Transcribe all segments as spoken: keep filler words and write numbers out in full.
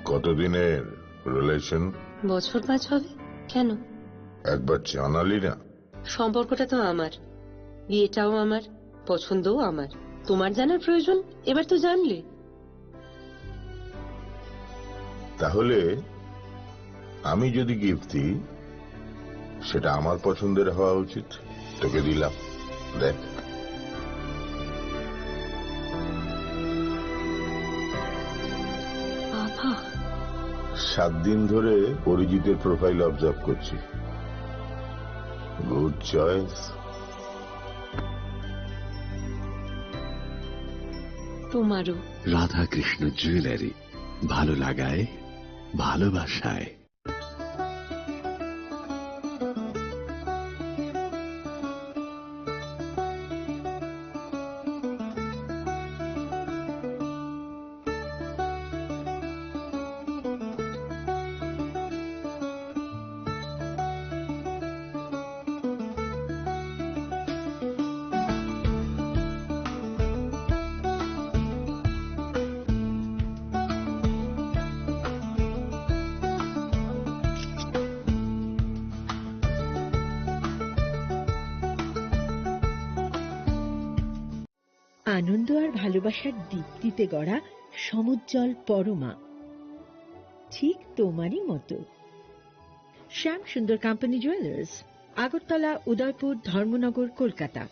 কতদিনের রিলেশন? বছর পাঁচ হবে। কেন? একবার জানালি না। সম্পর্কটা তো আমার, বিয়েটাও আমার, পছন্দও আমার। তোমার জানার প্রয়োজন? এবার তো জানলে। তাহলে আমি যদি গিফট দিই, সেটা আমার পছন্দের হওয়া উচিত। তোকে দিলাম, দেখ। বাবা। সাত দিন ধরে অরিজিতের প্রোফাইল অবজার্ভ করছি। Good choice. তোমারও। রাধাকৃষ্ণ জুয়েলারি, ভালো লাগায়, ভালোবাসায়। আনন্দ আর ভালোবাসার দীপ্তিতে গড়া সমুজ্জ্বল পরমা, ঠিক তোমারই মতো। শ্যাম সুন্দর কোম্পানি জুয়েলার্স, আগরতলা, উদয়পুর, ধর্মনগর, Kolkata.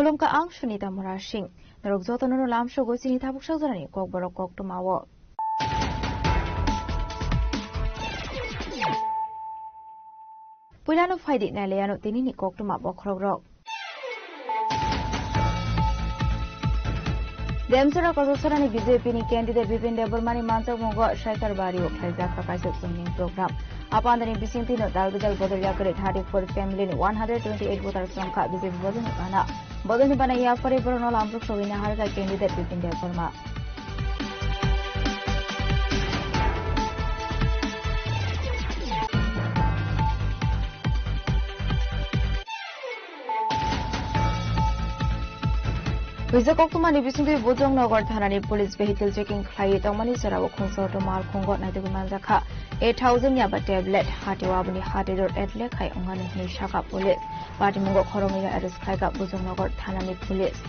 Khulumkha, ang Sunita Murasing. Norok jotono no lamsogo chini tabuk sajorani kokborok koktwmao. Puilano phaidi nailaiano tinini koktwma bokhorokrok. Demchara Kochasarani B J P ni candidate Bipin Debbarmani manjakmungo Saikar Bario khlaijak kha kaisa chongming program. Apandani bisingtwino dal bidal bodol yakarwi thirty-four family ni one hundred twenty-eight voters tongkha B J P bodolni bana. Bodolni bana yaphari borokno lamjak sogwina harkha candidate Bipin Debbarma. Rijak koktwmani bisingtwi Bojongnagar thanani police vehicle checking khlaiwi tongmani jorao khungsa auto malkhungo naitugwi manjakha. Eight thousand yaba tablet, hateo aboni hatedor at lekhai wngnani hwnwi sakha police. Patimungo khoroknwino arrest khlaikha Bojongnagar thanani police.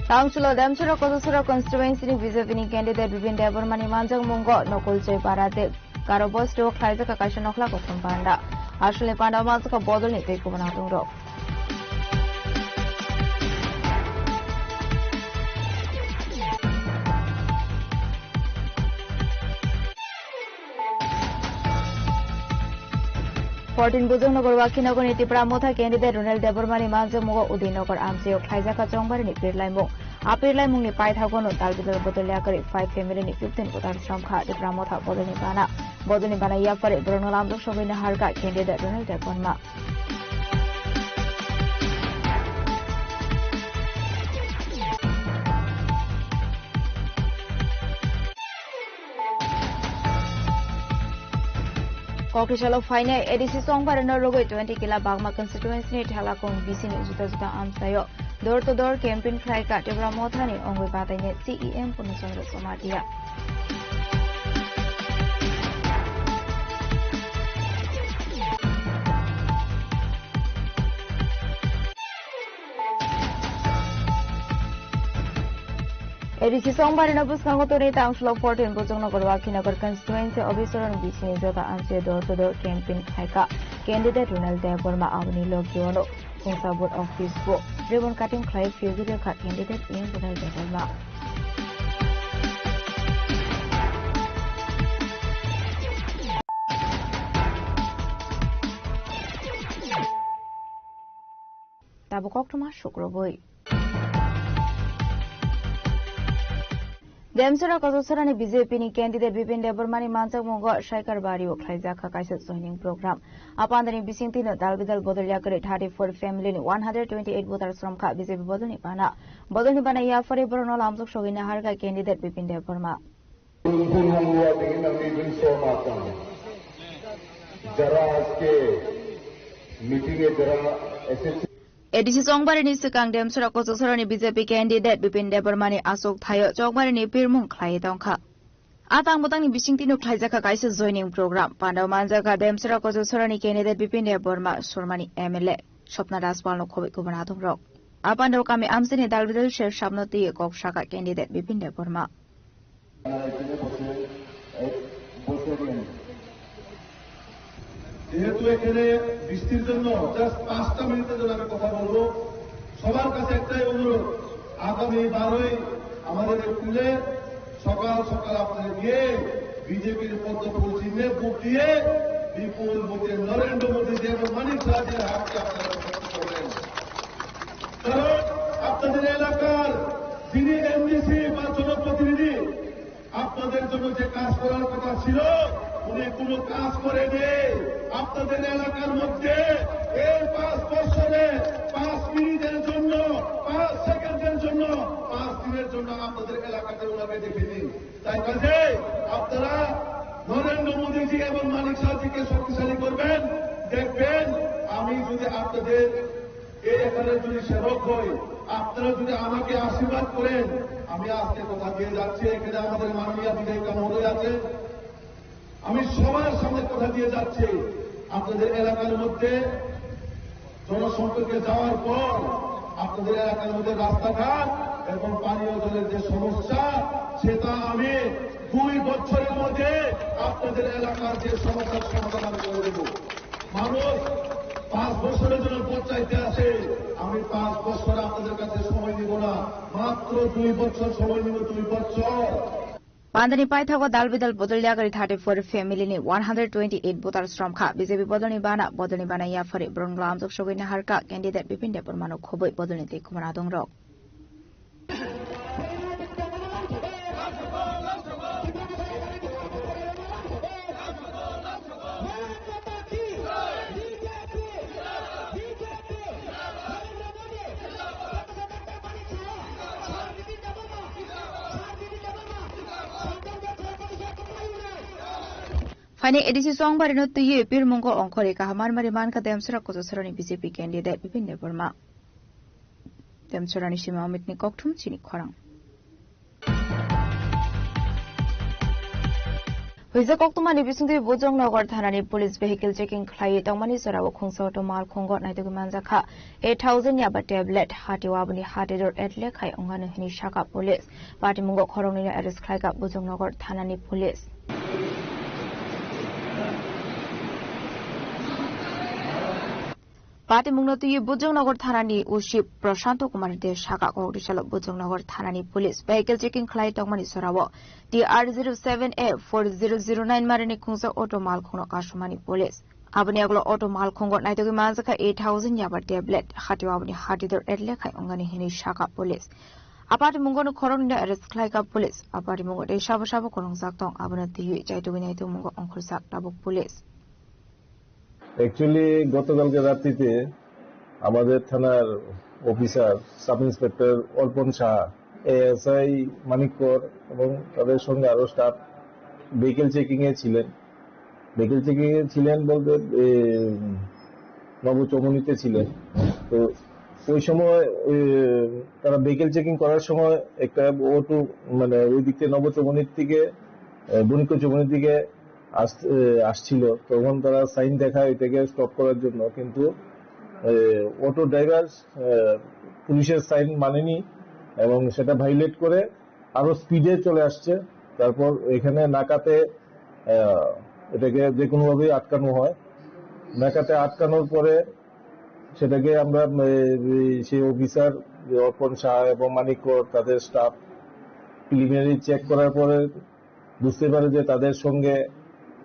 Tangchulo Demchara Kochasara constituency ni B J P ni candidate Bipin Debbarmani manjakmungo Nokol Joy Para de Garo bosti o khlaijak kha kaisa nokhla kothom panda. Aswlni panda o manjakha bodolni tei kubun atung rok. Fourteen Bujongnagar Wakhinagorni Tipra Motha candidate Ronel Debbarmani manjakmungo Udaynagar amchaio khlaijakha chongbarini pirlaimung. A pirlaimungni paithago no dalbidal bodol yakarwi five family ni fifteen voter sromkha Tipra Motha bodolni bana. Bodolni bana yaphari borokno lamjak sogwini harkha candidate Ronel Debbarma. Kokisalo phainai A D C chongbarino rwgwi twenty kila Bagma constituency ni Thalakung B C ni juda juda amchaio door to door campaign khlaikha Tipra Mothani ongwi batainai C E M Purna Chandra Jamatia. A Risi Songbarino bwskango tonwi tangsulo fourteen Bojongnagar Wakhinagar constituency office-o bisingni jota amchai door to door campaign khlaikha candidate Ronald Debbarma, aboni logi-o Khungsa booth office-o ribbon cutting khlai flag rwkha candidate Ronald Debbarma. Tabuk koktwma sukrubwi. Demsora Kochasarani B J P ni candidate Bipin Debbarmani manjakmungo Saikar Bari-o khlaijak kha kaisa joining program. Apandani bisingtwino dal bidal bodol yakarwi thirty-four family ni one hundred twenty-eight voters romkha B J P bodolni bana. Bodolni bana yaphari borokno lamjok sogwi naharkha candidate Bipin Debbarma. যারা আজকে মিটিং এ যারা এসেছে। A D C Chongbarini swkang Demsora Kochasarani B J P candidate Bipin Debbarmani achuk thaio Chongbarini pirmung khlaiwi tongkha. A tang bwtangni bisingtwino khlaijakha kaisa joining program. Pandao manjakha Demsora Kochasarani candidate Bipin Debbarma, Surmani M L A Swapna Rajpalno khobwi kubun adongrok. A pandao kami amchaini dal bidal ser samno twi kok sakha candidate Bipin Debbarma. এখানে বসে, এ, বসে আছেন। যেহেতু এখানে বৃষ্টির জন্য just পাঁচটা মিনিটের জন্য আমি কথা বলবো, সবার কাছে একটাই অনুরোধ, আগামী বারোই আমাদের এপ্রিলে সকাল সকাল আপনারা গিয়ে বিজেপির পদ্ম ফুল চিহ্নে ভোট দিয়ে বিপুল ভোটে নরেন্দ্র মোদী এবং মানিক সাহাজির হাতকে আপনারা জয়যুক্ত করবেন। কারণ আপনাদের এলাকার যিনি এমডিসি বা জনপ্রতিনিধি, আপনাদের জন্য যে কাজ করার কথা ছিল, উনি কোনো কাজ করেনি। আপনাদের এলাকার মধ্যে এই পাঁচ বছরে পাঁচ মিনিটের জন্য, পাঁচ সেকেন্ডের জন্য, পাঁচ দিনের জন্য আপনাদের এলাকাতে ওনাকে দেখেনি। তাই কাজে আপনারা নরেন্দ্র মোদীজি এবং মানিক সাহাজিকে শক্তিশালী করবেন। দেখবেন, আমি যদি আপনাদের এই এখানে যদি সেবক হই, আপনারা যদি আমাকে আশীর্বাদ করেন, আমি আজকে কথা দিয়ে যাচ্ছি, এখানে আমাদের মাননীয় বিধায়িকা মহোদয় আছে, আমি সবার সামনে কথা দিয়ে যাচ্ছি, আপনাদের এলাকার মধ্যে জনসম্পর্কে যাওয়ার পর আপনাদের এলাকার মধ্যে রাস্তাঘাট এবং পানীয় জলের যে সমস্যা, সেটা আমি দুই বছরের মধ্যে আপনাদের এলাকার যে সমস্যার সমাধান আমি করে দেবো। মানুষ পাঁচ বছরের জন্য ভোট চাইতে আসে, আমি পাঁচ বছর আপনাদের কাছে সময় নিব না, মাত্র দুই বছর সময় নিব, দুই বছর। Pandani paithago dal bidal bodol yagari thirty-four family ni one hundred twenty-eight voters romkha. B J P bodolni bana, bodolni bana yaphari borokno lamjok sogwi naharkha candidate Bipin Debbarmano khobwi bodolni twi khumana dongrok. Phaini A D C Chongbarino twiwi pirmungo ongkhorwi kaham manmari mankha Demsora Kochasarani B J P candidate Bipin Debbarma. Demsorani simi Amitni kokthum chini khorang. Huijak koktwmani bisingtwi Bojongnagar thanani police vehicle checking khlaiwi tongmani jorao khungsa auto malkhungo naitugwi manjakha eight thousand yaba tablet, hatio aboni hati dor etle khai ongano hinwi sakha police. Patimungo khoroknwino arrest khlaikha Bojongnagar thanani police. Patimungno twiwi Bojongnagar thanani O C Prashanto Kumar De sakha, kokdisalo Bojongnagar thanani police vehicle checking khlai tongmani jorao T R zero seven A four zero zero nine marini khungsa auto malkhungno kasumani police. Aboni yagulo auto malkhungo naitugwi manjakha eight thousand yaba tablet, hatio aboni hati dor etle khai ongani hinwi sakha police. A patimungono khoroknwino arrest khlaikha police. A patimungo tei sabo sabo kwrwngjak tong, abono twiwi chaitugwi naitugmungo ongkhorjak tabuk police. Actually গতকালকে রাত্রিতে আমাদের থানার officer sub inspector অর্পণ সাহা, এএসআই মানিক কর এবং তাদের সঙ্গে আরো স্টাফ ভেহিকেল চেকিং এ ছিলেন। ভেহিকেল চেকিং এ ছিলেন বলতে, এ, নবচৌমুহনীতে ছিলেন। তো ওই সময় ওই, তারা ভেহিকেল চেকিং করার সময় একটা অটো, মানে, ওই দিক থেকে নবচৌমুহনীর দিকে, এ, বণিকচৌমুহনীর দিকে আস-, এ, আসছিল, তখন তারা সাইন দেখায় এটাকে স্টপ করার জন্য, কিন্তু, এ, অটো ড্রাইভার, এ, পুলিশের সাইন মানেনি এবং সেটা ভায়োলেট করে আরো স্পিডে চলে আসছে। তারপর এখানে নাকাতে, আহ, এটাকে যে কোনোভাবেই আটকানো হয়। নাকাতে আটকানোর পরে সেটাকে আমরা, এ, এই সেই অফিসার যে অর্পণ শাহ এবং মানিক কর, তাদের স্টাফ প্রিলিমিনারি চেক করার পরে বুঝতে পারে যে তাদের সঙ্গে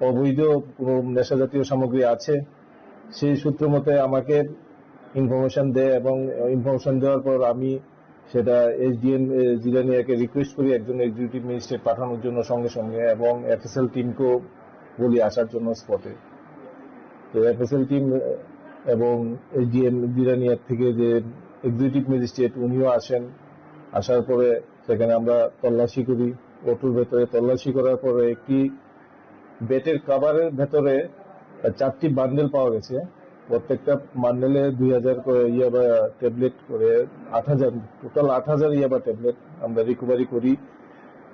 অবৈধ কোনো নেশা জাতীয় সামগ্রী আছে। সেই সূত্র মতে আমাকে ইনফরমেশন দেয় এবং ইনফরমেশন দেওয়ার পর আমি সেটা এসডিএম, এ, জিরানিয়াকে রিকোয়েস্ট করি একজন এক্সিকিউটিভ ম্যাজিস্ট্রেট পাঠানোর জন্য সঙ্গে সঙ্গে এবং এফএসএল টিমকেও বলি আসার জন্য স্পটে। তো এফএসএল টিম এবং এসডিএম জিরানিয়ার থেকে যে এক্সিকিউটিভ ম্যাজিস্ট্রেট উনিও আসেন। আসার পরে সেখানে আমরা তল্লাশি করি। অটোর ভেতরে তল্লাশি করার পরে একটি বেডের কভারের ভেতরে চারটি বান্ডেল পাওয়া গেছে। প্রত্যেকটা বান্ডেলে দুই হাজার করে ইয়াবা ট্যাবলেট করে, আট হাজার, টোটাল আট হাজার ইয়াবা ট্যাবলেট আমরা রিকভারি করি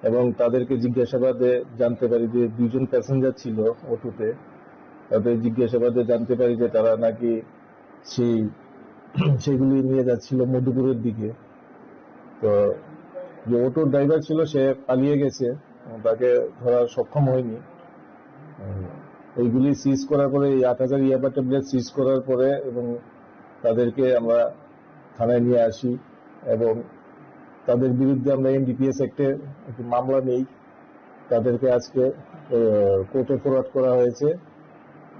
এবং তাদেরকে জিজ্ঞাসাবাদে জানতে পারি যে দুইজন প্যাসেঞ্জার ছিল অটোতে। তাদের জিজ্ঞাসাবাদে জানতে পারি যে তারা নাকি সেই, সেগুলি নিয়ে যাচ্ছিল মধুপুরের দিকে। তো যে অটোর ড্রাইভার ছিল সে পালিয়ে গেছে, তাকে ধরা সক্ষম হয়নি। উম, এইগুলি সিজ করার পরে, এই আট হাজার ইয়াবা ট্যাবলেট সিজ করার পরে এবং তাদেরকে আমরা থানায় নিয়ে আসি এবং তাদের বিরুদ্ধে আমরা এনডিপিএস অ্যাক্টে একটি মামলা নেই। তাদেরকে আজকে, আহ, কোর্টে ফরওয়ার্ড করা হয়েছে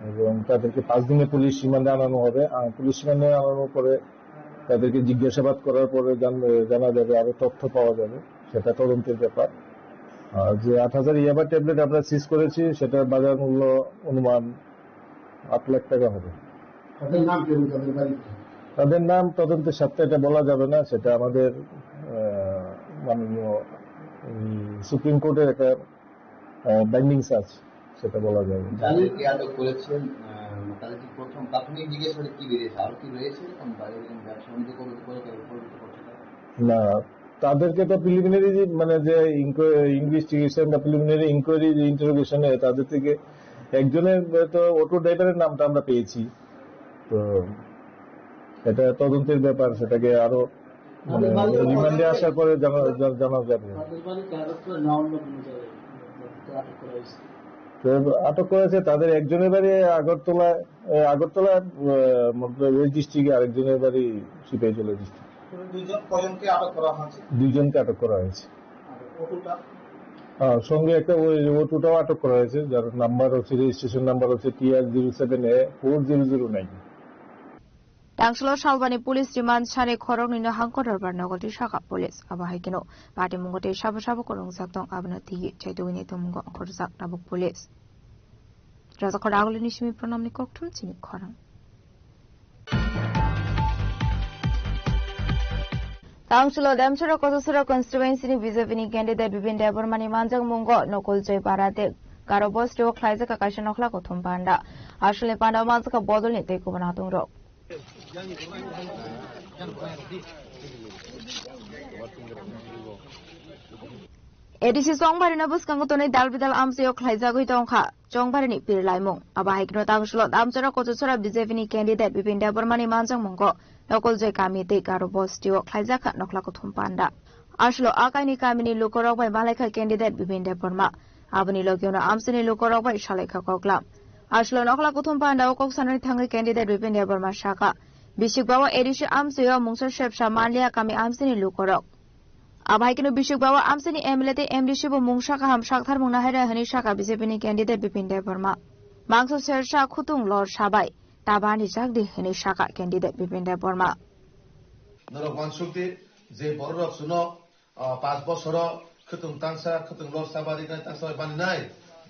এবং তাদেরকে পাঁচ দিনে পুলিশ রিমান্ডে আনানো হবে। আর পুলিশ রিমান্ডে আনানোর পরে তাদেরকে জিজ্ঞাসাবাদ করার পরে জান-, জানা যাবে, আরো তথ্য পাওয়া যাবে, সেটা তদন্তের ব্যাপার। আর যে আট হাজার ইয়াবা ট্যাবলেট আমরা সিজ করেছি, সেটার বাজার মূল্য অনুমান আট লাখ টাকা হবে। তাদের নাম কি এবং তাদের বাড়ি কোথায়? তাদের নাম তদন্তের স্বার্থে এটা বলা যাবে না, সেটা আমাদের, আহ, মাননীয়, উম, সুপ্রিম কোর্টের একটা, আহ, বাইন্ডিংস আছে, সেটা বলা যাবে না। যাদেরকে আটক করেছেন, আহ, তাদের কি প্রথম প্রাথমিক জিজ্ঞাসাবাদে কি বেরিয়েছে? আরো কি রয়েছে এরকম বাইরে এরকম ব্যবসা বাণিজ্য করবে, করে, করে, করে, করছে তারা? না, তাদেরকে তো প্রিলিমিনারি যে, মানে, যে ইনকোয়া-, ইনভেস্টিগেশন বা প্রিলিমিনারি ইনকোয়ারি যে ইন্টারোগেশনে তাদের থেকে একজনের তো অটো ড্রাইভারের নামটা আমরা পেয়েছি। তো এটা তদন্তের ব্যাপার, সেটাকে আরো, মানে, রিমান্ডে আসার পরে জানা, জা-, জানা যাবে। তাদের বাড়ি কি আগরতলা না অন্য কোনো জায়গায়? তাদেরকে আটক করা হয়েছে। তো আটক করেছে, তাদের একজনের বাড়ি আগরতলা, এ, আগরতলা, এ, মতলব ওই ডিস্ট্রিক্টে, আরেকজনের বাড়ি সিপাহীজলা ডিস্ট্রিক্ট। দুইজন, কয়জনকে আটক করা হয়েছে? দুইজনকে আটক করা হয়েছে। আর অটোটা? হ্যাঁ, সঙ্গে একটা ওই অটোটাও আটক করা হয়েছে, যার নাম্বার হচ্ছে, রেজিস্ট্রেশন নাম্বার হচ্ছে TR zero seven A four zero zero nine. Tangsulo salbani police remand sani khoroknwino hangkor dorbar nogoltwi saka police. Abo hai kheno patimungo tei sabo sabo kwrwngjak tong, abono twiwi chaitugwini tongmungo khorokjak tabuk police. Rajakhor Agulini simi Pranamni kokthum chini khorang. Tangsulo Demchara Kochasora constituency ni B J P ni candidate Bipin Debbarma ni manjakmungo Nokol Joy Para tei Garo bosti o khlaijak kaisa nokhla kuthum panda. Aswlni panda o manjakha bodolni tei kubun atung rok. A D C Chongbarino bwskango tonwi dal bidal amchaio khlaijagwi tongkha Chongbarini pir laimung. Abo hai kheno tangsulo Damchara Kochasora B J P ni candidate Bipin Debbarmani manjakmungo Nokoljoy kami tei Garo bostio khlaijakha nokhla kuthum panda. Aswlo a kaini kamini lukorok bai malaikha candidate Bipin Debbarma. Aboni logiono amchaini lukorok bai salaikha koklam. Aswlo nokhla kuthum panda o kok sanani thangwi candidate Bipin Debbarma sakha, bisikba o A D C amchaio mungsa sepsa manliya kami amchaini lukorok. Abo hai kheno bisikba o amchaini M L A tei M D C bo mungsa kaham sakthar mungna haira hwnwi sakha B J P ni candidate Bipin Debbarma. Mangso sersa khutung lor sabai, tabani chakdi hwnwi sakha candidate Bipin Debbarma. Norok wansukdi je bororok chwngno, ah, panch bosoro khwtwng tangsa, khwtwng lor saba rinai, tangsa bai baninai,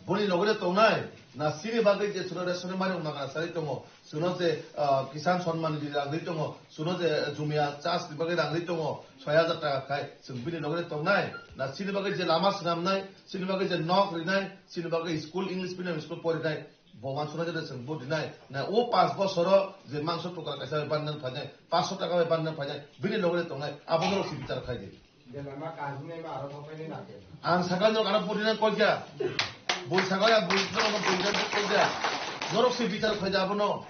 boni logole tongnai, na chini bagwi je chwngno ration mani wngna gana chari tongo, chwngno je, ah, Kisan Samman Nidhi rang ri tongo, chwngno je jumia chas ni bagwi rang ri tongo, soi hajar taka khai, chwng bini logole tongnai, na chini bagwi je lama swnamnai, chini bagwi je nok rinai, chini bagwi school English medium school porinai, Bo wansuknai jora chwng vote rinai. Na o panch bosoro je mangso tokra kaisa bai banna phainai, panchsho taka bai banna phainai, bini loge tongnai, abo norok se bichar khai di. Ang sakha norok ano vote rinai koi kya? Bui sakha ya, bui norok bui rinai koi kya? Norok se bichar khai di abono.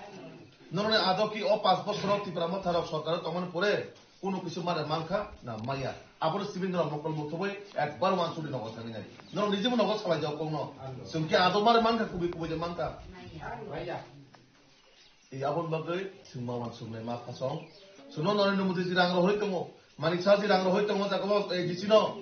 Norok ni ado ki o panch bosoro Tipra Motha rok sorkar o tongmani pore, kunu kisu mare mankha na maya? Abono sibin rok mokol mukthubui ekbar wansukni nogo thangwi nai. Norok nijebo nogo salai jak kokno. Chwng khe adok mare mankha, kubui kubui de mankha. Tei aboni bagwi chwng ma wansuknai ma phasong. Chwngno Narendra Modi ji rang rohoi tongo. Manik Saha ji rang rohoi tongo jaga o A D C no.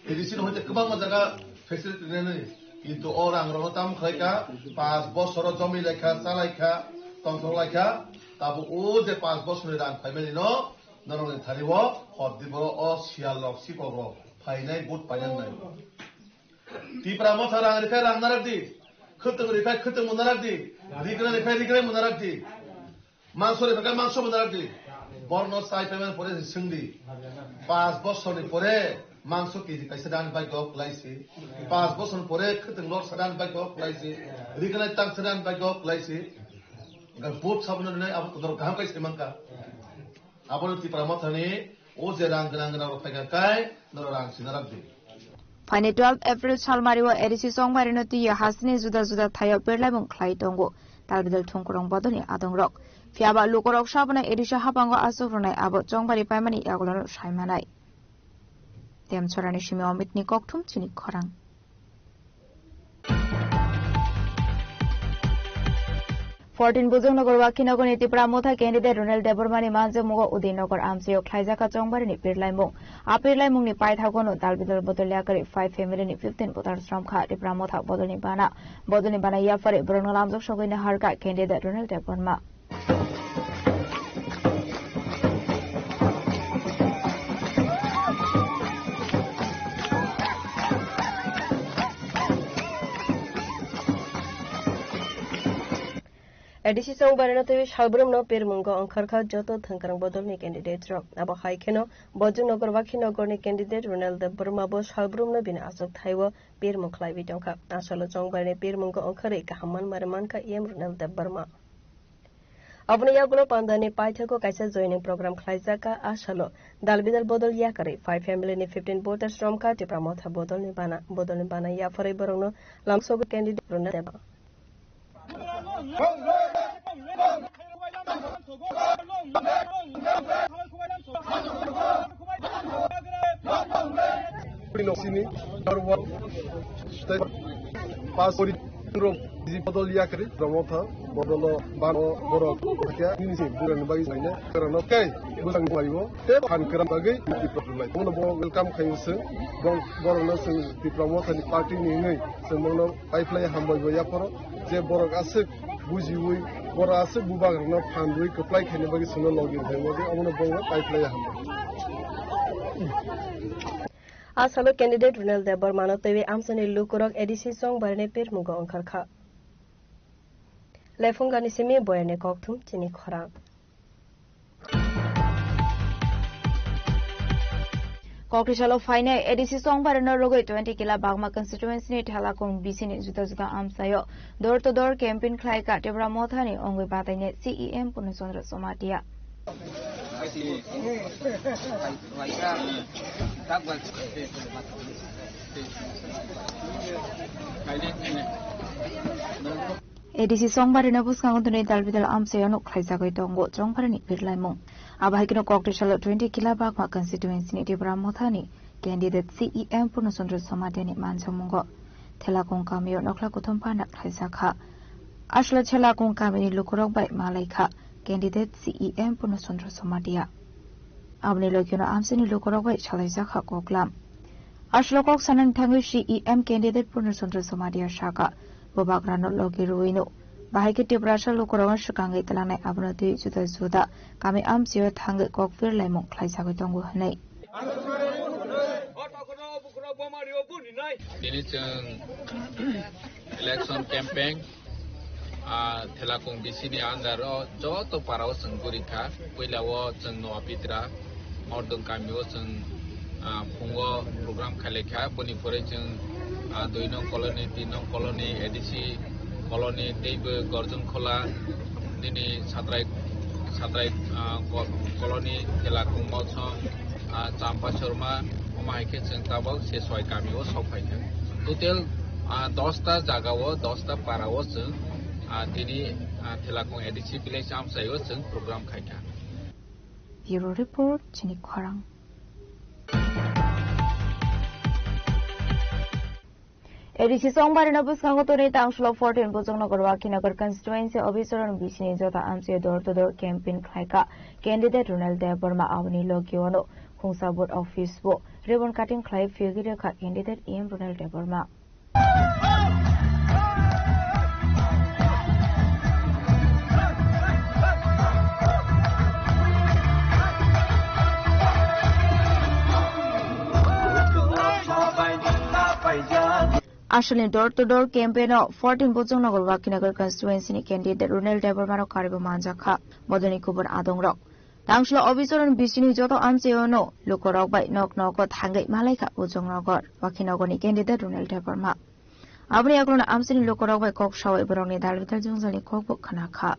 A D C no hoite kwbangma jaga facility rinani. Kintu o rang rokno tamo khlai kha, panch bosoro jomi lai kha, cha lai kha, tongthok lai kha. Tabuk o je panch bosorni rang phaimani no, norokni thani o hor di boro o siyal rok, sikok rok phainai vote painang nai. Tipra Motha rang rikha rang narak di. Khwtwng rikha khwtwng narak di. Rikra rikha rikra narak di. Mangso rikha mangso narak di. Borno sai payment pore sing di. Pas bosor ni pore mangso K G kaisa dan bai gok lai si. Pas bosor ni pore khwtwng lor sadan bai gok lai si. Rikra tang sadan bai gok lai si. Ga vote sabun nai abo to dor gam kai se mangka. Abono Tipra Mothani o je rang gwnang gwnang rok phaikha kai norok rang sina rok di. Phaini twelve April salmari o A D C chongmari no twiwi hasini juda juda thaio berlaimung khlai tongo talbidal thungkurung bodolni adongrok. Phiyaba lukurok sabono A D C habango aswk rwnai abo chongmari paimani yagulono saimanai. Demchorani simi Omitni kokthum chini khorang. Fourteen Bujongnagar Wakhinagorni Tipra Motha candidate Ronald Debbarmani manjakmugo Udaynagar amchaio khlaijakha chongbarini pirlaimung. A pirlaimungni paithagono dalbidal bodol yakarwi five family ni fifteen voters romkha Tipra Motha bodolni bana. Bodolni bana yaphari borokno lamjak sogwi naharkha candidate Ronald Debbarma. A D C chongbarino twiwi salbrumno pirmungo ongkharkha joto thwngkwrwng bodolni candidate rok. Abo hai kheno Bojongnagar Wakhinagorni candidate Ronald Debbarma bo salbrumno bini achuk thaibo pirmung khlaiwi tongkha. Asalo chongbarini pirmungo ongkharwi kaham manmari mankha E M Ronald Debbarma. Aboni yagulo pandani paithago kaisa joining program khlaijakha. Asalo dalbidal bodol yakarwi five family ni fifteen voters romkha Tipra Motha bodolni bana. Bodolni bana yapharwi borokno lamsogo candidate Ronald Debbarma. Sini, Darwan, State, Pasori, Rong, Bisi Bodol Yakri, Ramotha, Bodolo, Bano, Borok, Kya, Nini, Buran, Bagi, Saina, Karano, Kai, Busang, Baribo, Te, Pan, Karam, Bagi, Tipra, Lai, Mono, Bo, welcome, Kayu, Sing, Bong, Borok, Sing, Tipra, Motha, ni party, ni, Ngai, Sing, Mono, Pai, Play, Hambai, Bo, Yaporo, Je, Borok, Asik, Bujiwi, Borok, Asik, Bubak, Rano, Phandui, Kaplai, Khaini, Bagi, Sino, Logi, Hai, Mono, Amono, Bongo, Pai, Play, Hambai. A salo candidate Ronald Debbarmano twiwi amchaini lukurok A D C chongbarini pirmungo ongkharkha. Lephungani simi boyani kokthum chini khorang. Kokri salo phainai A D C chongbarino rogwi twenty kila Bagma constituency ni Thelakung B C ni juda juda amchaio door to door campaign khlaikha Tipra Mothani ongwi batainai C E M Purno Chandra Jamatia. A D C chongbarino bwskango tini dalbidal amchaio nuk khlaijagwi tongo chongbarini birlaimung. Abo hai kheno Kokri salo twenty kila Bagma constituency ni Tipra Mothani candidate C E M Purno Chandra Jamatia ni manjakmungo Thelakung kamio nokhla kuthum panda khlaijakha. Aswla Thelakung kamini lukurok bai malaikha candidate C E M Purno Chandra Jamatia. Aboni logi-o amchaini lukurok bai salaijakha koklam. Aswla kok sanani thangwi C E M candidate Purno Chandra Jamatia sakha, bubagrano logi rwino bahai khe Tiprasa lukurokno swkangwi twlangnai abono twi juda juda kami amchaio thangwi kok phirlaimung khlaijagwi tongo hwnwi. Tini chwng election campaign, ah, Thelakung B C ni under o joto para o chwng guri kha. Puila o chwng Noa Pitra, Mordong kami o chwng, ah, phungo program khailai kha. Boni pore chwng, ah, dui nong colony, tin nong colony, A D C colony, teibo Gorjon Khola, nini Satrai, Satrai, ah, ko-, colony, Thelakung Molsom, ah, Champa Chorma, omo hai khe chwng tabok se soi kami o sok phai kha. Total, ah, dosta jaga o, dosta para o chwng, ah, tini, ah, Thelakung A D C village amchai o chwng program khai kha. Bureau report, chini khorang. A D C chongbarino bwskango tonwi tangsulo fourteen Bojongnagar Wakhinagar constituency officer-ni bisini joto amchaio door to door campaign khlaikha candidate Ronald Debbarma. Aboni logi-o ano khungsa vote office-o ribbon cutting khlai phiyogwi rwkha candidate E M Ronald Debbarma. Asalni door to door campaign-o fourteen Bojongnagar Wakhinagar constituency-ni candidate Ronald Debbarma-no karwi manjakha bodolni kubun adongrok. Tangsulo officer-ni bisini joto amchaio-no lukurok bai nok nogo thangwi malaikha Bojongnagar Wakhinagarni candidate Ronald Debbarma. Aboni yagulono amchaini lukurok bai kok sawi borokni dal bidal jwngjalni kokbo khnakha.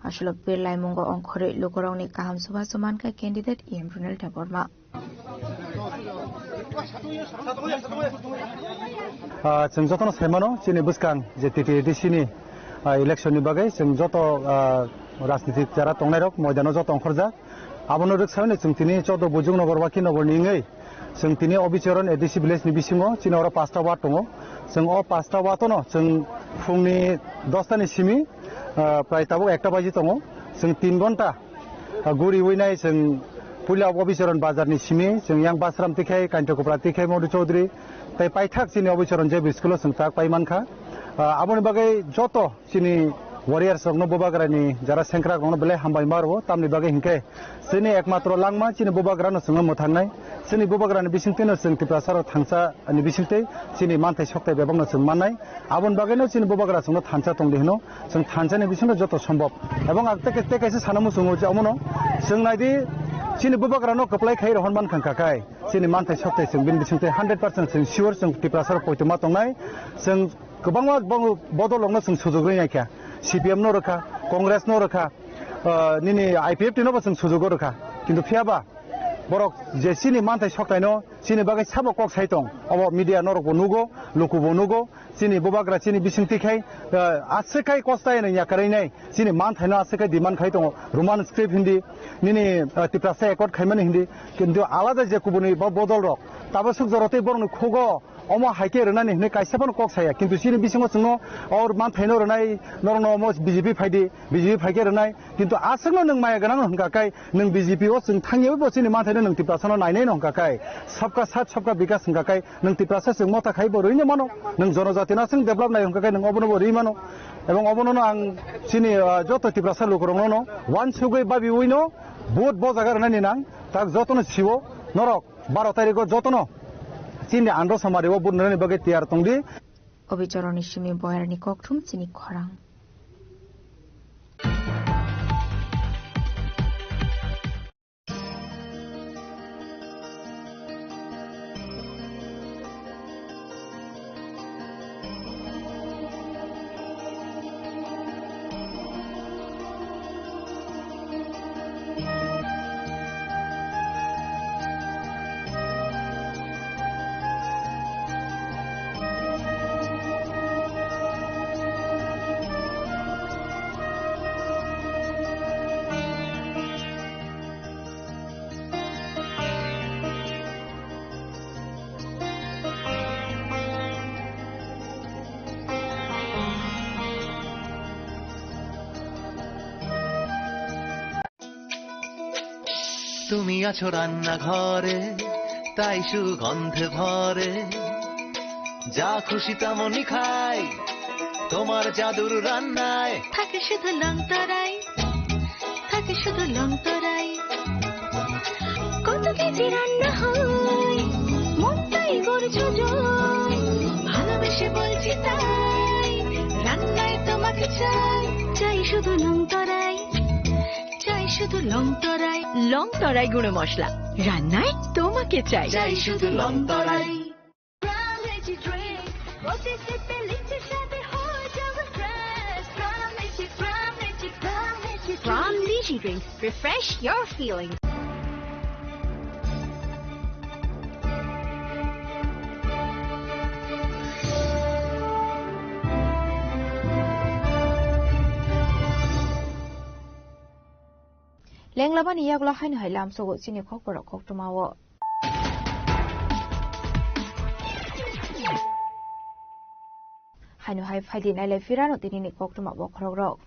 Aswlwk birlaimungo ongkhorwi lukurokni kaham chubachu mankha candidate E M Ronald Debbarma. Ah, chwng jotono saimano, chini bwskang je T T A D C ni, ah, election ni bagwi chwng joto, ah, rajnitik jara tongnairok moidano joto ongkhorjak. Abono rwksaino chwng tini chaudo Bojongnagar Wakhinagarni wngwi chwng tini Obichoron A D C village ni bisingo chini oro pasta ward tongo. Chwng o pasta ward-ono chwng phungni dosta ni simi, ah, prai tabuk ekta baji tongo. Chwng tin ghonta, ah, guriwi nai chwng puila Obichoron bazar ni simi chwng yang Basram tikhe, Kainta Kupra tikhe, Modu Chaudhuri tei paithak chini Obichoron J B school-o chwng tak pai mankha. Ah, aboni bagwi joto chini warriors rokno, bubagrani jara sengkrak rokno belai hambai ma rwo, tamni bagwi hinkhe chini ekmatro langma chini bubagrano chwngno mwthangnai, chini bubagrani bisingtwino chwng Tiprasa rok thansa ni bisingtwi chini manthai sokthai bebakno chwng mannai, aboni bagwino chini bubagra chwngno thansa tongdi hino, chwng thansani bisingno joto sombhob. Ebong ang tei, tei kaisa sana muchungo je omono chwng naidi chini bubagrano kwplai khai rohor mankha kai chini manthai sokthai chwng bini bisingtwi hundred percent chwng sure chwng Tiprasa rok poitoma tongnai, chwng kwbangma bo-, bodol rokno chwng sujuk rwi naikha, C P M no rwkha, Congress no rwkha, ah, nini I P F T no bo chwng sujugo rwkha, kintu phiyaba borok je chini manthai sokthai no chini bagwi sabo kok sai tong, obo media norok bo nugo, luku bo nugo, chini bubagra chini bisingtwi khai, ah, aswk khai kosta eno yakarwi nai, chini manthai no aswk khai demand khai tongo, Roman script hindi, nini, ah, Tiprasa accord khaimani hindi, kintu alada je kubuni bo bodol rok, tabaswk jorotwi borokni khugo, omo hai khe rwnani hwnwi kaisa phano kok saya, kintu chini bisingo chwngno o manthaino rwnai, norokno omo B J P phaidi, B J P phai khe rwnai, kintu aswkno nwng maya gwnang hwnka khe nwng B J P o chwng thangyawi bo chini manthaino nwng Tiprasano nainai no hwnka khe, sabka saath sabka bikas hwnka khe nwng Tiprasa chwng motha khai bo rwino mano, nwng jonojatino aswk develop nai hwnka khe nwng obono bo rwi mano. Ebong obono no ang chini, ah, joto Tiprasa lukurokno no wansugwi babiwi no vote bo jaga rwnani nang, tak jotono siwo norok. Baro tarikgo jotono chini andro samari o vote rwnani bagwi tiyar tongdi. Obichoroni simi boyarni kokthum chini khorang. তুমি আছো রান্নাঘরে, তাই সুগন্ধে ভরে। যা খুশি তেমনই খাই, তোমার জাদুর রান্নায়। থাকে শুধু লংতরাই, থাকে শুধু লংতরাই। কত কেজি রান্না হয়, মনটাই করছো জয়। ভালোবেসে বলছি তাই, রান্নায় তোমাকে চাই, চাই শুধু লংতরাই। চাই শুধু লং তরাই, লং তরাই গুঁড়ো মশলা। রান্নায় তোমাকে চাই। চাই শুধু লং তরাই। Prime Energy Drink, প্রতি সিপে লিচ্ছে সাথে হয়ে যাবে fresh। Prime Energy, Prime Energy, Prime Energy Drink। Prime Energy Drink, refresh your feelings। Lenglabani yagulo haino hai lamsogo chini khokborok koktwmao. Ano hai phaidi nailai phirano tinini koktwma bokhorokrok.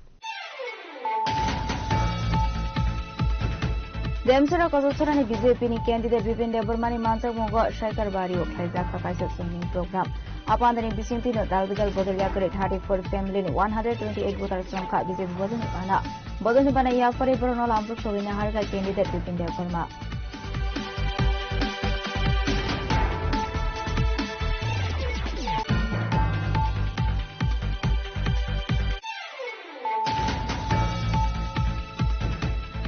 Demchara Kochachara ni B J P ni candidate Bipin Debbarma ni manjakmungo Shaikar Bari o khlaijak kha kaisa chongmung program. Apandani bisingtwi no dal bidal bodol yakarwi thirty four family ni one hundred twenty eight voters romkha B J P bodol ni bana. Bodol ni bana yapharwi borokno lamrok sogwi naharkha candidate Bipin Debbarma.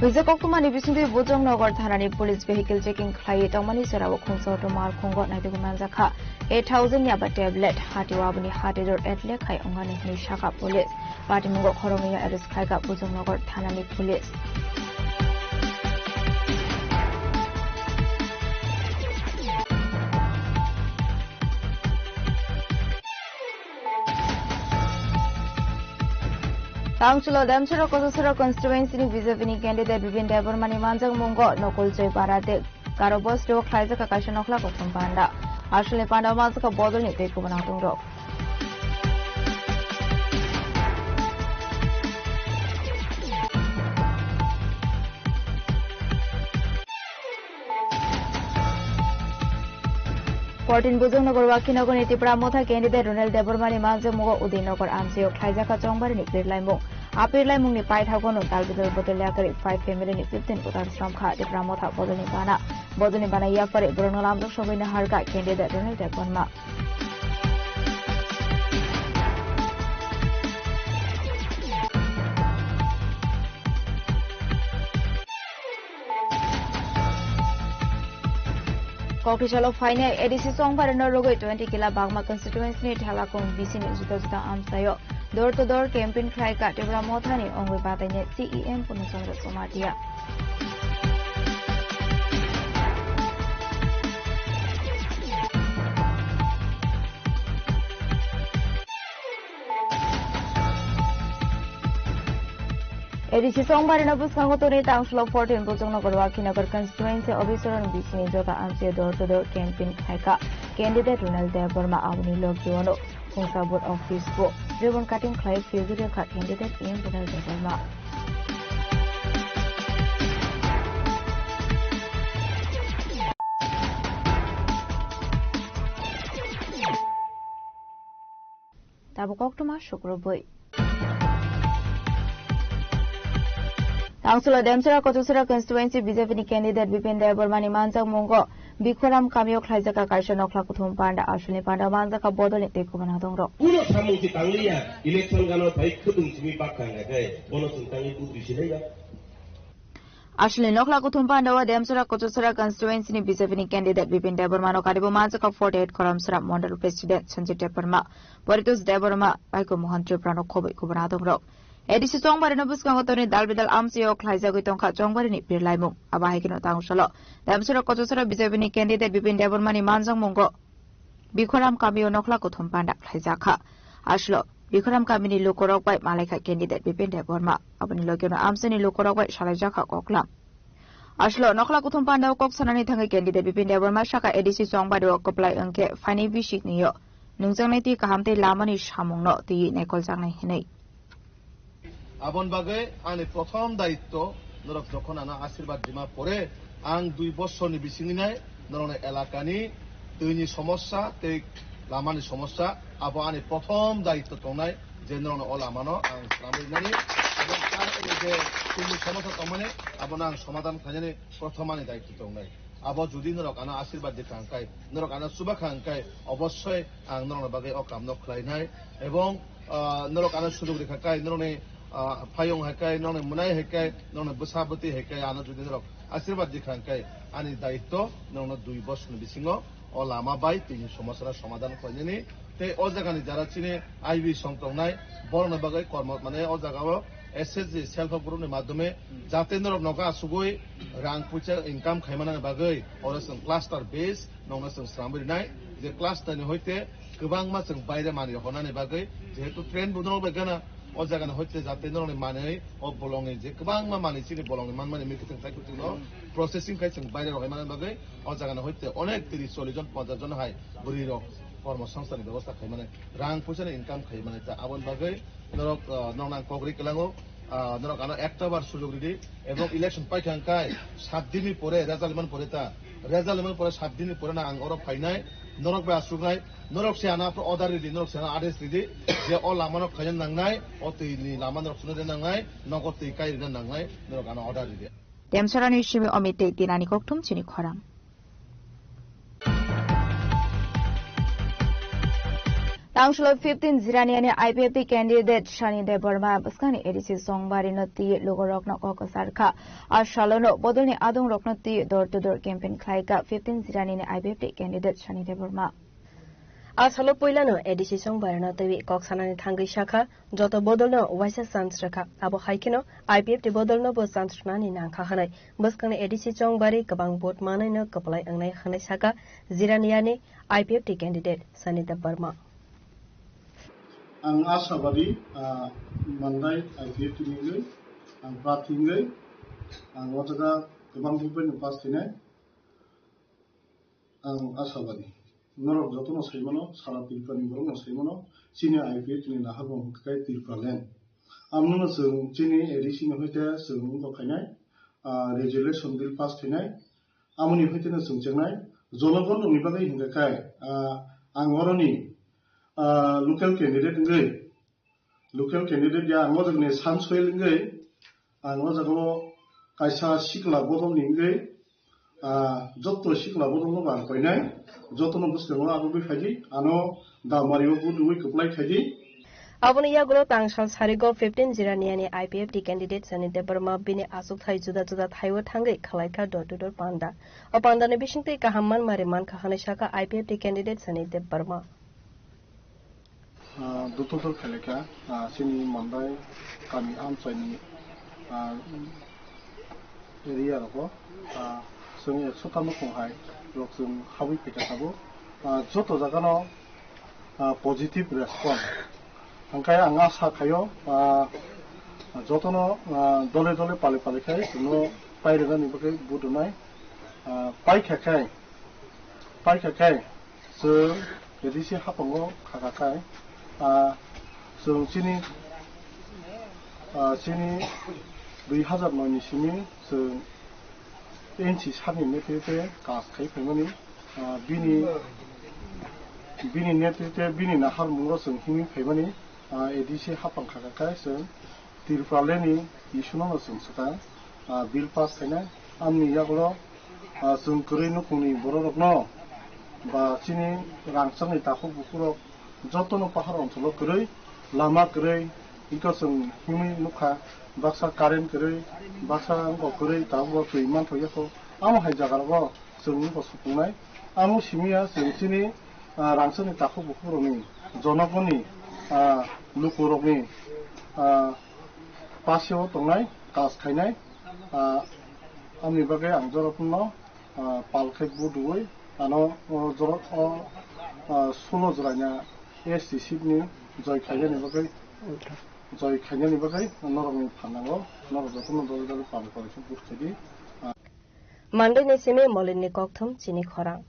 Wijak koktwmani bisingtwi Bujongnagar thanani police vehicle checking khlaiwi tongmani jorao khungsa auto malkhungo naitugwi manjakha eight thousand yaba tablet, hatio aboni hatio dor atle khai ongani hwnwi sakha police. Patimungo khoroknwi arrest khaikha Bujongnagar thanani police. Tangchulo Demchara Kochachara constituency ni B J P ni candidate Bipin Debbarma ni manjakmungo Nokol Joy Bara de Garo Bosdo khlaijak kha kaisa nokhla kothom panda. Aswlni panda o manjakha bodol ni tei kubun atung rok. Fourteen Bujongnagar Wakhinagor ni Tipra Motha candidate Ronel Debbarma ni manjakmungo Udaynagar amchaio khlaijak kha chongbari ni pirlaimung. A pirlaimung ni paithago no dal bidal bodol yakarwi five family ni fifteen voters romkha Tipra Motha bodol ni bana. Bodol ni bana yapharwi borokno lamrok sogwi naharkha candidate Ronel Debbarma. Kokthai salo phainai A D C chongbarino rwgwi twenty kila Bagma constituency ni Thalakung B C ni juda juda amchaio door to door campaign khlai kha Tipra Mothani ongwi batainai C E M Purna Chandra Jamatia. A D C chongbarino bwskango tonwi tangsulo fourteen Bujongnagar Wakhinagar constituency officer ni bisingni jota amchaio door to door campaign khlaikha candidate Ronel Debbarma, aboni logi wano Khungsa booth office bo ribbon cutting khlai philgwi rwkha candidate M Ronel Debbarma. Tabuk koktwma sukrubwi. Tangsulo Demchara Kochusra constituency B J P ni candidate Bipin Debbarma ni manjakmungo Bikhoram kamio khlaijak kaisa nokhla kuthum panda, aswlni panda manjakha bodolni tei kubun hadongrok. Kuno samung si tangliya, election gano phai khudung simi bak tangkha khe, bono chwng tangwi buk risi nai ba? Aswlni nokhla kuthum pandao Demchara Kochusra constituency ni B J P ni candidate Bipin Debbarma no karibo manjakha forty eight Koramsra Mondol President Sanjit Debbarma, Paritos Debbarma, Baiko Mohan Tripura no khobwi kubun adongrok. A D C chongbarino bwskango tonwi dal bidal amchaio khlaijagwi tongkha chongbarini birlaimung. Abo hai kheno tangusalo Demchara Kochusra B J P ni candidate Bipin Debbarma ni manjakmungo Bikhoram kamio nokhla kuthum panda khlaijakha. Aswlo Bikhoram kamini lukurok bai malaikha candidate Bipin Debbarma. Aboni logino amchaini lukurok bai salaijakha koklam. Aswlo nokhla kuthum pandao kok sanani thangwi candidate Bipin Debbarma sakha A D C chongbario kwplai wngkhe phainai bisiknio nungjaknai tei kaham tei lamani samungno twiwi naikoljaknai hinwi. Aboni bagwi ani prothom daitto, norok jokhon ano asirbat rima pore, ang dui bosorni bisingni nai norokni elakani twini somosya tei lamani somosya, abo ani prothom daitto tongnai, je norokno o lamano ang swnamwi rinani, abo je twini somosya tongmani, abono ang somadhan khlainani prothom ani daitto tongnai. Abo jodi norok ano asirbat rikha hwnkhe, norok ano chuba kha hwnkhe, obossoi ang norokni bagwi o kamno khlainai, ebong, ah, norok ano sujug rikha khe, norokni, ah, phaiyung hai khe, norokni mwnai hai khe, norokni bwsa bwtwi hai khe, ano jodi norok asirbat rikha hwnkhe, ani daitto norokno dui bosorni bisingo o lama bai tini somosya no somadhan khlainani. Tei o jagani jara chini I B song tongnai, borokni bagwi kormo, mane o jagao S H G self help group ni madhyome jate norok nogo asugwi rang puisa income khaimanani bagwi oro chwng cluster base nokno chwng swnamwi rinai, je cluster ni hoite kwbangma chwng baire manwi honani bagwi, jehetu train bo norok bai gana, o jagani hoite jate norokni manwi o bolongni je kwbangma manwi chini bolongni manmani mikhuitwng taikhwtwngno processing khai chwng baire rohormani bagwi o jagani hoite onek tris chollish jon ponchash jon hai bwrwirok Kormo songstani bebosta khaimani, rang puisani income khaimani, ta aboni bagwi norok, ah, norok ang kok ri kwlango, ah, norok ano ekta bar sujog ridi, ebong election paikha hwnkhe sat dinni pore, result mani pore ta, result mani pore sat dinni pore na ang oro phainai, norok bai asuknai, norok se ano aphuru order ridi, norok se ano ades ridi, je o lamano khaina nangnai, o twi ni lama norok suna rina nangnai, nogo twi kai rina nangnai, norok ano order ridi. Demsarani simi Omit tei Tinani kokthum chini khorang. Tangsulo fifteen Jiraniani I P F T candidate Sani Debbarma bwskangni A D C Chongbari no twi lugurokno kok kwchar kha. A salono bodolni adongrokno twi door to door campaign khlai kha fifteen Jiraniani I P F T candidate Sani Debbarma. A salo puilano A D C Chongbari no twi kok sanani thangwi sakha, joto bodolno waisa chance rwkha. Abo hai kheno I P F T bodolno bo chance rwnani nangkha hwnwi bwskangni A D C Chongbari kwbang vote manwino kwplai wngnai hwnwi sakha Jiraniani I P F T candidate Sani Debbarma. Ang ashabadi, ah, Mandai I P F T ni wngwi, ang prarthi wngwi, ang o jaga kwbang vote bai no pass khainai. Ang ashabadi. Norok jotono sai mano, sara Tripura ni borok no sai mano, chini I P F T ni naharmung hwnkhe Tripura land. Amno no chwng chini A D C ni hoite chwng wngkha khainai, ah, resolution bill pass khainai, amoni hoite no chwng chengnai, jonogon rokni bagwi hwnkhe kai, ah, ang oroni, ah, local candidate wngwi, Local candidate ya ang o jagani Sunsoil wngwi, ang o jaga o kaisa sikla bodol ni wngwi, ah, joto sikla bodol no ang koinai, joto no bwskango abo bai phaidi, ano Damari o vote rwui kwplai khaidi. Aboni yagulo tangsal sarigo fifteen Jiraniani I P F T candidate Sani Debbarma bini achukthai juda juda thaio thangwi khlaikha door to door panda. O pandani bisingtwi kaham manmari mankha hwnwi sakha I P F T candidate Sani Debbarma. Ah, dutul tul khailai kha, ah, chini Mandai kami amchaini, ah, area rogo, ah, chwng ekso ta nukhung hai rok chwng habwi phaikha tabuk. Ah, joto jagano, ah, positive response. Hwnkhe ang asa khaio, ah, jotono, ah, dole dole pali pali khai chwngno pairwnani bagwi vote rwnai, ah, paikha khai, paikha khai, Chwng A D C haphango khaka khai, ah, chwng chini, ah, chini dui hazar noi ni simi chwng N C sir ni netrite kaj khai phaimani, ah, bini, bini netrite bini naharmungo chwng himwi phaimani, ah, A D C haphang khaka khai chwng Tripura land ni issue no chwng swkang, ah, bill pass khainai. Amni yagulo, ah, chwng kwrwi nukhungni bororokno ba chini rangchakni takhuk bukhukrok jotono pahar oncholo kwrwi, lama kwrwi, iko chwng himwi nukha, baksa current kwrwi, baksa wngkok kwrwi, tabukbo twi manthogo yakho. Amo hai jagarogo chwng wngkha sukungnai. Amo simi ya chwng chini, ah, rangchakni takhuk bukhukrokni, jonogoni, ah, lukurokni, ah, paseo tongnai, kaj khainai, ah, amni bagwi ang jorokno, ah, pal khe vote rwui ano, o jorok o, ah, sulo jwraina S T seat ni joi khainani bagwi, joi khainani bagwi norokni phan nango, norok jotono dole dole pal khe vote khaidi. Mandai ni simi Molin ni kokthum chini khorang.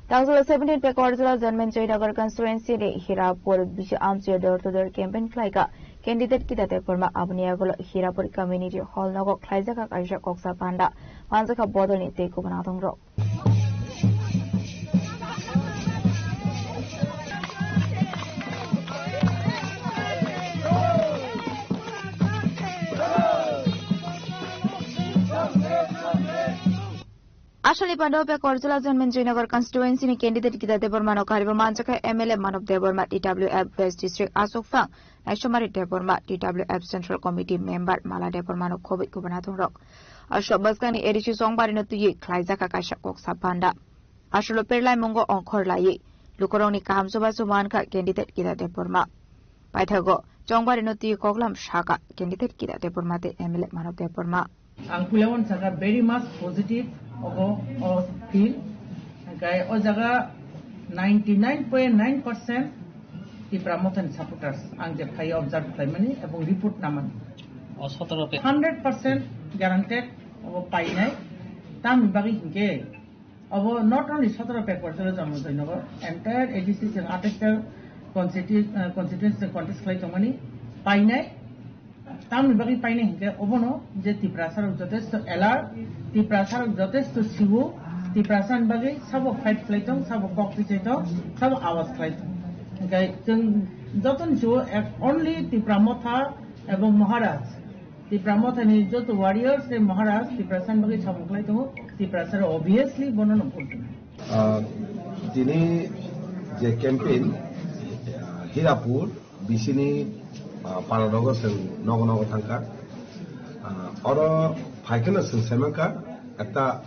Tangsulo seventeen Pekorjala Janmen Joynagar constituency ni Hirapur bisi amchio door to door campaign khlaika candidate Kida Debbarma aboni yagulo Hirapur community hall nogo khlaijaka kaisa koksa panda manjakha bodolni tei kubun adongrok. Asali pando Pekorjala Janmen Joynagar constituency ni candidate Kida Debbarma no karibo manjakha M L A Manob Debbarma, T W F West District Achukphang, Naisomari Debbarma, T W F Central Committee member Mala Debbarma no khobwi kubun adongrok. Aswk bwskangni A D C Chongbari no twiwi khlaijakha kaisa koksa panda. Aswlo perlai mungo ongkhor laiwi lukurokni kaham chubachu mankha candidate Kida Debbarma. Paithago Chongbari no twiwi koklam sakha candidate Kida Debbarma tei M L A Manob Debbarma. Ang puila uansukha very much positive obo o field. Hingke o jaga ninety nine point nine percent Tipra Mothani supporters ang je phai observe khlaimani ebong report namani. O sotoro pe- Hundred percent guaranteed obo painai. Tamni bagwi hingke Abo not only sotoro Pekwarjala, Janmajai Nagar, entire A D C chwng athais ta constitu-, uh, constituency chwng contest khlai tongmani painai. Tamni bagwi painai hinkhe obono je Tiprasa rok jotesto alert, Tiprasa rok jotesto siwo, Tiprasa ni bagwi sabo fight khlai tong, sabo kok pichai tong, sabo awas khlai tong. Hinkhe chwng jotoni siwo ek only Tipra Motha ebong Maharaj. Tipra Mothani joto warriors tei Maharaj Tiprasani bagwi samung khlai tongo, Tiprasarok obviously bono no vote rwnai. Ah, tini je campaign, ah, Hirapur, bisini, ah, para rogo chwng nogo nogo thangkha. Ah, oro phaikheno chwng saimankha, ekta,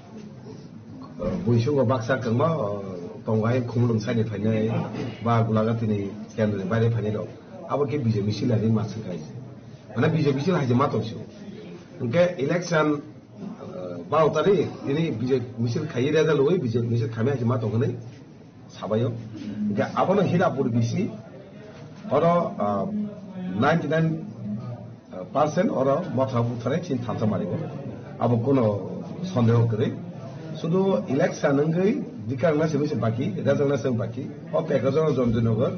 ah, buisungo baksa kwbangma, ah, tongo hai khumulwng side ni phainai, ba Gulagatini kendroni baire phainai rok. Abo khe B J P misil ani ma swk hai. Mane B J P misil hai je ma tong sio. Hwnkhe election, uh, baro tarikh tini B J P misil khaiwi reda loi B J P misil khamya hai je ma tong hwnwi sabaio. Hwnkhe abono Hirapur B C oro, uh, ninety nine percent oro Motha butharai chin thansa marigo. Abo kono sondeho kwrwi. Sudu election wngwi dikarna simi se baki, reda jangna simi baki. O package oro Janmajai Nagar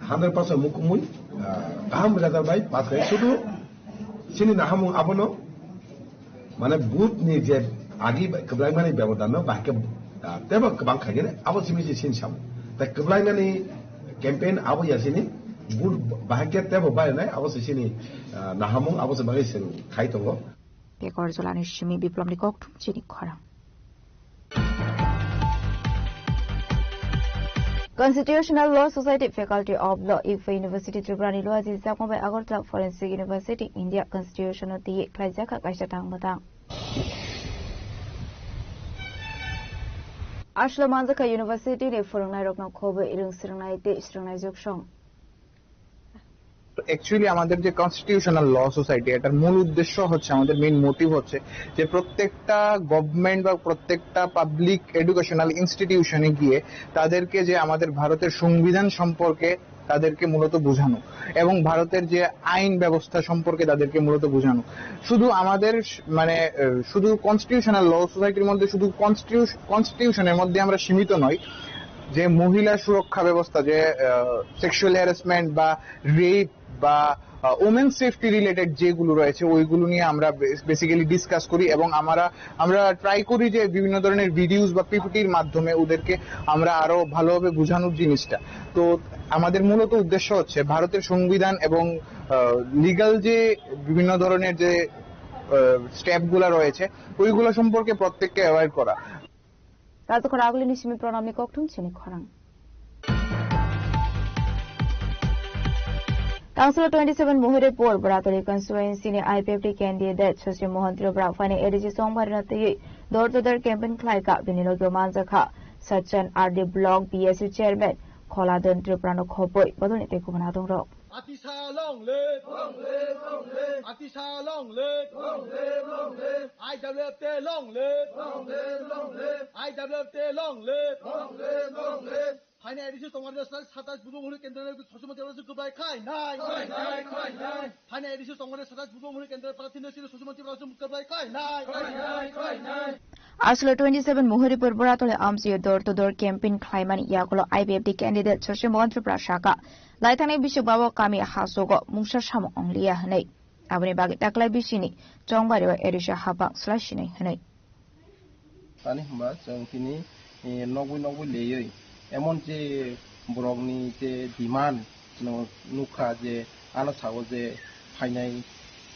hundred percent mukumui, ah, kaham result bai pass khai. Sudu chini nahamung abono, mane, vote ni je agi kwblaimani bebodan no bahai khe, ah, tebo kwbang khai gini, abo simi se sin sam. Ta kwblaimani campaign abo ya sini, vote bahai khe tebo bai nai, abo se sini, ah, nahamung abo se bagwi se khai tongo. Pekwarjalani simi Biplobni kokthum chini khorang. Constitutional Law Society Faculty of Law, IFA University Tripura ni luaji jakma bai Agartala Forensic University India Constitution o tiywi khlaijak kha kaisa tang mwtang. Aswkno manjakha university ni phwrwngnairokno khobwi rwng swrwngnai tei swrwngnaijwk song. Actually আমাদের যে কনস্টিটিউশনাল ল সোসাইটি, এটার মূল উদ্দেশ্য হচ্ছে, আমাদের main motive হচ্ছে যে প্রত্যেকটা গভর্নমেন্ট বা প্রত্যেকটা পাবলিক এডুকেশনাল ইনস্টিটিউশনে গিয়ে তাদেরকে যে আমাদের ভারতের সংবিধান সম্পর্কে তাদেরকে মূলত বোঝানো এবং ভারতের যে আইন ব্যবস্থা সম্পর্কে তাদেরকে মূলত বোঝানো। শুধু আমাদের স-, মানে, আহ, শুধু কনস্টিটিউশনাল ল সোসাইটির মধ্যে শুধু কনস্টিটিউশ-, কনস্টিটিউশনের মধ্যে আমরা সীমিত নই, যে মহিলা সুরক্ষা ব্যবস্থা, যে, আহ, সেক্সুয়াল হ্যারাসমেন্ট বা রেপ বা, আহ, উমেন সেফটি রিলেটেড যেগুলো রয়েছে, ওইগুলো নিয়ে আমরা বে-, বেসিক্যালি ডিসকাস করি এবং আমরা, আমরা ট্রাই করি যে বিভিন্ন ধরনের ভিডিওস বা পিপিটির মাধ্যমে ওদেরকে আমরা আরো ভালোভাবে বোঝানোর জিনিসটা। তো আমাদের মূলত উদ্দেশ্য হচ্ছে ভারতের সংবিধান এবং, আহ, লিগ্যাল যে বিভিন্ন ধরনের যে, আহ, স্টেপগুলো রয়েছে, ওইগুলো সম্পর্কে প্রত্যেককে অ্যাওয়্যার করা। Tato khorang agulini simi pranamni kokthum chini khorang. Tangsulo twenty seven Muhuri Pur Boratoli constituency ni I P F T candidate Shashi Mohan Tripura phani A D C Chongbarino twiwi door to door campaign khlai kha, bini logi o manjakha Sachan R D Block B S U chairman Kholadon Tripura no khopoi bodolni tei kubun adongrok. Atisa long live! Long live, long live! Atisa long live! Long live, long live! I W F T long live! Long live, long live! I W F T long live! Long live, long live! Phainai A D C Chongmari satais Budhbari Muhuri kendroni Sosomati Rajwangsa kwplai khlainai. Khlainai, khlainai. Phainai A D C Chongmari satais Budhbari Muhuri kendroni prarthino sini Sosomati Rajwangsa kwplai khlainai. Khlainai, khlainai. Aswkno twenty seven Muhuri Pur Boratoli amchio door to door campaign khlaimani yagulo I P F T candidate Shashi Mohan Tripura sakha, laithangni bisingbo kami hasogo mungsa samung wngliya hwnwi. Aboni bagwi taklai bisini Chongbario A D C hapang swlai sinai hwnwi. Tani hwnba chwng tini, eh, nogwi nogwi leywi emon je borokni je demand no nukha je ano sao je phainai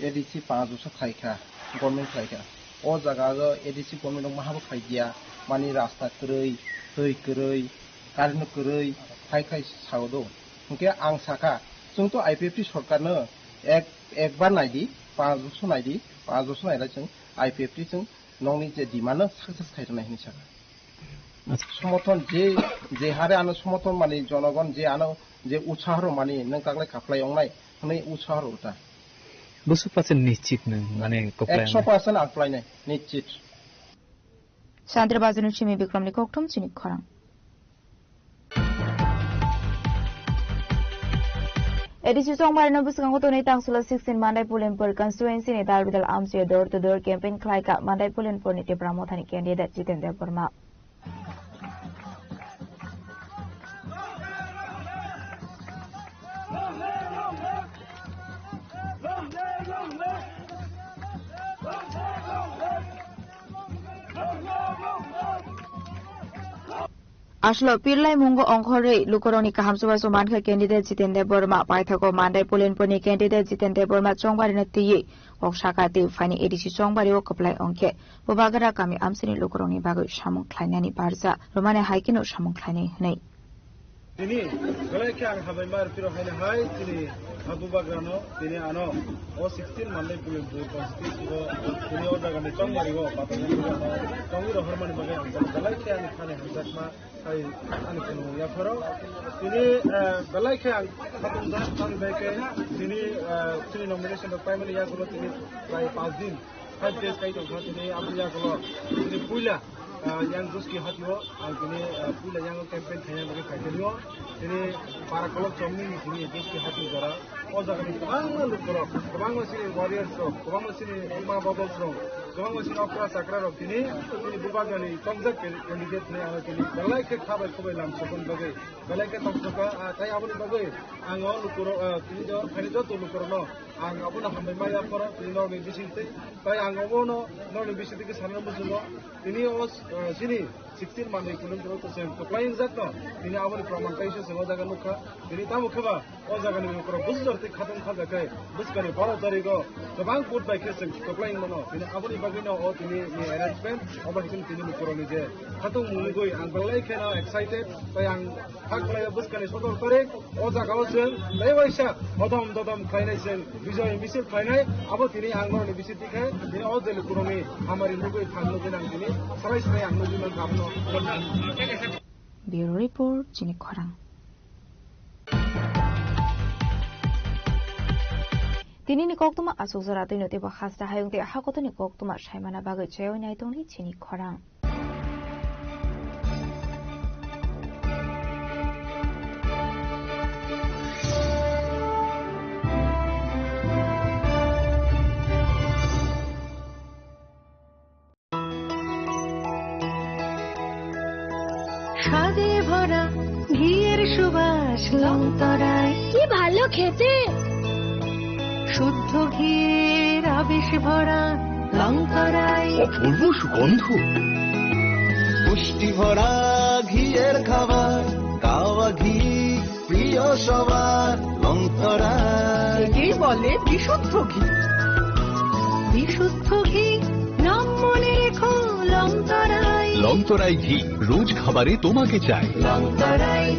A D C panch bosor khlaikha, government khlaikha. O jaga o A D C government rok mahabo khaidiya, mani rasta kwrwi, twi kwrwi, current no kwrwi, khai khai sao do. Hinkhe ang sakha, chwng to I P F T sorkar no ek, ekbar naidi, panch bosor naidi, panch bosor nailai chwng I P F T chwng nokni je demand no success khai rwnai hinwi sakha. Acha. Somothon je, je hare ano somothon mani jonogon je ano je utsaho rwmani nwng taklai kaplai wngnai hwnwi utsaho rwta. Bwswk percent nischit nwng mane kwplai wngnai? Ekso percent ang kwplainai nischit. Santri Bazarni simi Bikramni kokthum chini khorang. A D C Chongbarino bwskango tonwi tangsulo sixteen Mandai Pulinpur constituency ni dal bidal amchio door to door campaign khlaikha Mandai Pulinpur ni Tipra Mothani candidate Jiten Debbarma. Aslo pirlai mungo ongkhorwi lukurokni kaham chubachu mankha candidate Jiten Debbarma. Paithago Mandai Pulinpurni candidate Jiten Debbarma chongbarino twiwi kok saka tei phaini A D C chongbario kwplai ongkhe Bubagra kami amchaini lukurokni bagwi samung khlainani barja rwmani hai kheno samung khlainai hwnwi. Tini belai khe ang hambai ma rw phiro haino hai chini Bubagrano tini ano o sixteen Mandai Pulinpur constituency o tini o jagani chongbario bathang tongwi rohormani bagwi ang belai khe ani thani hamjakma hai ani khulumung yapharo. Tini, eh, belai khe ang khatungjak, tamni bagwi khe tini, eh, chini nomination rok paimani yagulo tini prai panch din, five days kai tongkha tini aboni yagulo tini puila, eh, yang Joski hatio ang tini, eh, puila yang campaign khaina bagwi phaikha tini para kolok chomni tini Joski hati jora. O jagani kwbangma lukurok, kwbangma chini warriors rok, kwbangma chini ma bobos rok, kwbangma chini okra chakra rok tini, tini Bubagrani chongjak candidate hinwi ano tini belai khe kha bai khubai lam sokon bagwi, belai khe tong sokha, ah, tei aboni bagwi ang o lukurok, ah, tini jora phaini joto lukurokno ang abono hambai ma yapharo tini norokni bisingtwi, tei ang obono norokni bisingtwi khe sanani muchungo tini o, ah, chini sixteen Mandai Pulinpur o chwng kwplai wngjakno tini aboni proman kaisa chwng o jaga nukha, tini tamo khe ba O jagani lukurok bujor tei khatung khajakhe bwskangni baro tarigo kwbang vote bai khe chwng kwplai mano. Tini aboni bagwino o tini ni arrangement, obo hai khe tini lukurokni je khatung mungwi ang belai kheno excited, tei ang kha khlaio bwskangni sotoro tarik o jagao chwng tei waisa hodom dodom khlainai chwng bijoy misil khlainai. Abo tini ang norokni bisingtwi khe tini o je lukurokni hamari nugwi thang nugwi nang tini sarai sarai ang nugwi mankha abono. Bureau Report, chini khorang. Tinini koktwma aswk jora twino teibo hasta hayung tei hakotoni koktwma saimana bagwi chaywi naitongdi chini khorang. স্বাদে ভরা ঘিয়ের সুবাস লংতরায়। কি ভালো খেতে। শুদ্ধ ঘিয়ের আবেশ ভরা লংতরায়। অপূর্ব সুগন্ধ। পুষ্টি ভরা ঘিয়ের খাবার, কাওয়া ঘি প্রিয় সবার লংতরায়। একেই বলে বিশুদ্ধ ঘি। বিশুদ্ধ ঘি নাম মনে রেখো লংতরায়। লংতরায় ঘি রোজ খাবারে তোমাকে চাই। লংতরায়।